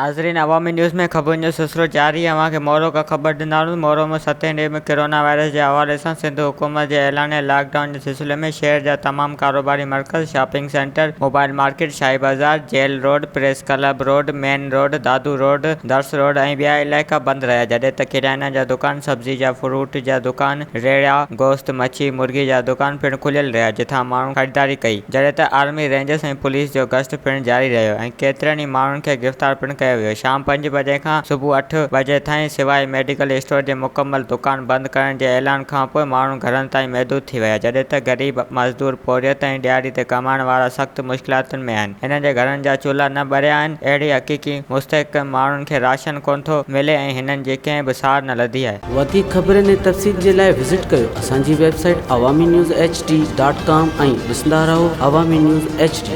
ناظرين عوامي نيوز ۾ خبرن جو سلسلو جاري اوهان کي مورو کان خبر ڏينداسون مورو ۾ ستين ڏينهن به ڪرونا وائرس جي حوالي سان سنڌ حڪومت جي اعلانيل لاڪ ڊائون جي سلسلي ۾ شهر جا تمام ڪاروباري مرڪز shopping centre mobile market Shahi Bazaar jail road press club road main road Dadu road Dars road ۽ ٻيا علائقا بند رهيا جڏهن ته ڪريانا جا دڪان سبزي جا فروٽ جا دڪان ريڙها گوشت مڇي مرغي جا دڪان پڻ کليل رهيا جتان ماڻهن خريداري ڪئي جڏهن ته آرمي رينجرز ۽ پوليس جو گشت پڻ جاري رهيو ۽ ڪيترن ئي ماڻهن کي گرفتار پڻ ڪيو ويو. شام پنج بجي کان صبح اٺ بجي تائين سواء ميڊيڪل اسٽور جي مڪمل دڪان بند ڪرڻ جي اعلان کانپوء ماڻهو گهرن تائين محدود ٿي ويا جڏهن ته غريب، مزدور، پورهيت ۽ ڏهاڙي تي ڪمائڻ وارا سخت مشڪلاتن ۾ آهن هنن جي گهرن جا چولها نه ٻريا آهن اهڙي حقيقي مستحق ماڻهن کي راشن ڪونه ٿو ملي ۽ هنن جي ڪنهن به سار نه لڌي آهي. وڌيڪ خبرن ۽ تفصيل جي لاء وزٽ ڪيو اسان جي website Awami news H D dot com ۽ ڏسندا رهو عوامي نيوز ايڇ ڊي.